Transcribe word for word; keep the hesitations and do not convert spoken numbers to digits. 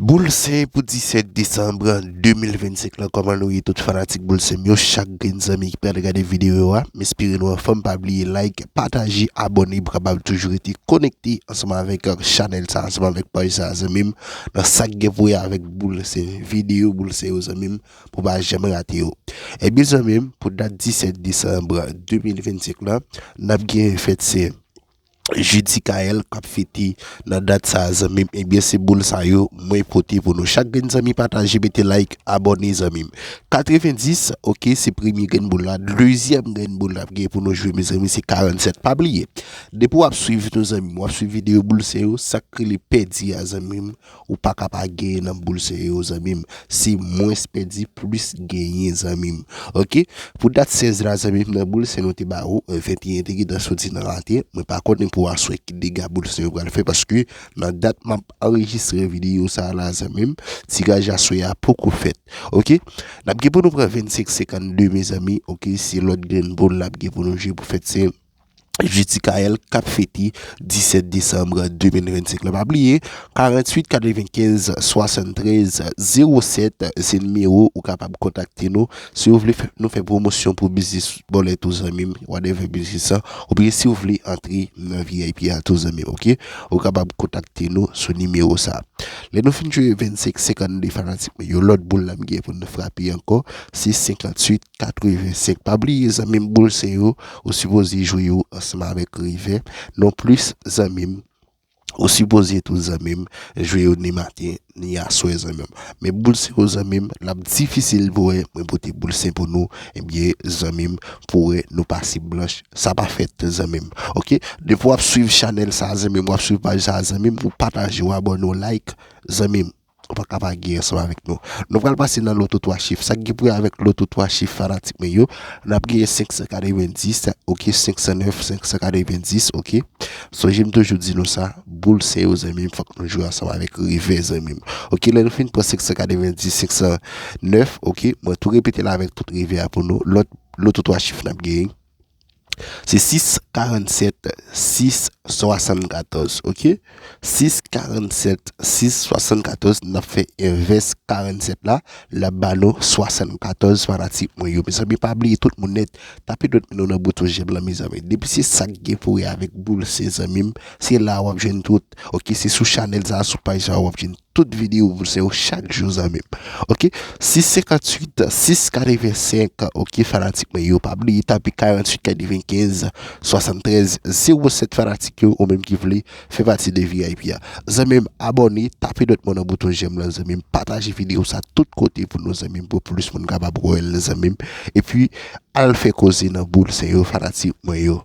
Boul Sen pou disèt desanm de mil vennsenk lan, kòman nou ye tout fanatik Boul Sen m yo, chak grenn zanmi ki pral gade videyo a, m espere nou anfòm, pa bliye like, pataje, abòne pou kapab toujou rete konekte ansanm avèk chanèl sa, ansanm avèk paj sa zanmi m, nan sa k gen pou wè avèk Boul Sen, videyo Boul Sen yo zanmi m, pou pa janm rate yo. Ebyen zanmi m, pou dat disèt desanm de mil vennsenk lan, n ap gen fèt se Judy Kael k ap fete nan dat sa a zanmi m, ebyen se boul sa yo mwen pote pou nou. Chak grenn zanmi pataje, mete like, abòne zanmi m. Katrevendis, oke, se premye grenn boul la. Dezyèm grenn boul n ap gen pou nou jwe mezanmi se karannsèt. Pa bliye, depi w ap swiv nou zanmi m, w ap swiv videyo Boul Sen yo, sa k rele pèdi a zanmi m, ou pa ka pa genyen nan Boul Sen yo zanmi m. Se mwens pèdi plis genyen zanmi m. Oke? Pou dat sèz la zanmi m, nan Boul Sen nou te ba ou, venteyen te gentan soti nan rate. Mwen pa konnen pou aswè ki dega Boul Sen yo pral fè paske nan dat m ap anrejistre videyo sa la zanmi m, tiraj aswè a poko fèt. Oke? N ap gen pou nou pran vennsenk senkannde mezanmi. Oke? Se lòt grenn boul n ap gen pou nou jwe pou fèt se Judy Kael k ap fete disèt desanm de mil vennsenk lan. Pa bliye, karanntuit katrevenkenz swasanntrèz zewo sèt se nimewo ou kapab kontakte nou. Si w vle fè, nou fè pwomosyon pou biznis bòlèt ou zanmi m, whatever biznis sa, oubyen si w vle antre nan V I P a tou zanmi m, oke? Ou kapab kontakte nou sou nimewo sa. Lè nou fin jwe vennsenk senkannde fanatik mwen yo, lòt boul la m gen pou nou frape ankò, se senkantuit katrevensenk. Pa bliye zanmi m, Boul Sen yo, ou sipoze jwe yo ansanm avèk revè. Non plis zanmi m, ou sipoze tou zanmi m, jwe yo ni maten ni aswè zanmi m. Men Boul Sen yo zanmi m, l ap difisil pou wè mwen pote Boul Sen pou nou, ebyen zanmi m, pou wè nou pase blanch, sa pa fèt zanmi m. Oke? Depi w ap swiv chanèl sa zanmi m, w ap swiv paj sa zanmi m, ou pataje, w abòne, w like zanmi m. Ou pa ka pa gen ansanm avèk nou. Nou pral pase nan loto twa chif. Sa k gen pou wè avèk loto twa chif fanatik mwen yo, n ap genyen senk san katrevendis, oke, senk san nèf, senk san katrevendis, oke. Sonje m toujou di nou sa, Boul Sen yo zanmi m, fòk nou jwe ansanm avèk revè zanmi m. Oke, lè nou fin pran senk san katrevendis, senk san nèf, oke, mwen tou repete l avèk tout revè a pou nou. Lòt loto twa chif n ap genyen se sis karannsèt sis swasannkatòz, oke? Sis karannsèt sis swasannkatòz, n ap fè envès karannsèt la, l ap ba nou swasannkatòz fanatik mwen yo. Mezanmi, pa bliye tout moun nèt, tape dwèt men nou nan bouton jèm lan, mezanmi. Depi se sa k gen pou wè avèk Boul Sen zanmi m, se la w ap jwenn tout. Oke, se sou chanèl sa, sou paj sa w ap jwenn tout videyo Boul Sen yo chak jou zanmi m. Oke? Sis senkantuit sis katrevensenk, oke, fanatik mwen yo, pa bliye tape karanntuit katrevenkenz swasanntrèz zewo sèt fanatik yo, ou menm ki vle fè pati de V I P a. Zanmi m, abòne, tape dwèt mwen nan bouton jèm lan zanmi m, pataje videyo sa tout kote pou nou zanmi m, pou plis moun kapab wè l zanmi m. Epi, al fè koze nan Boul Sen yo, fanatik mwen yo.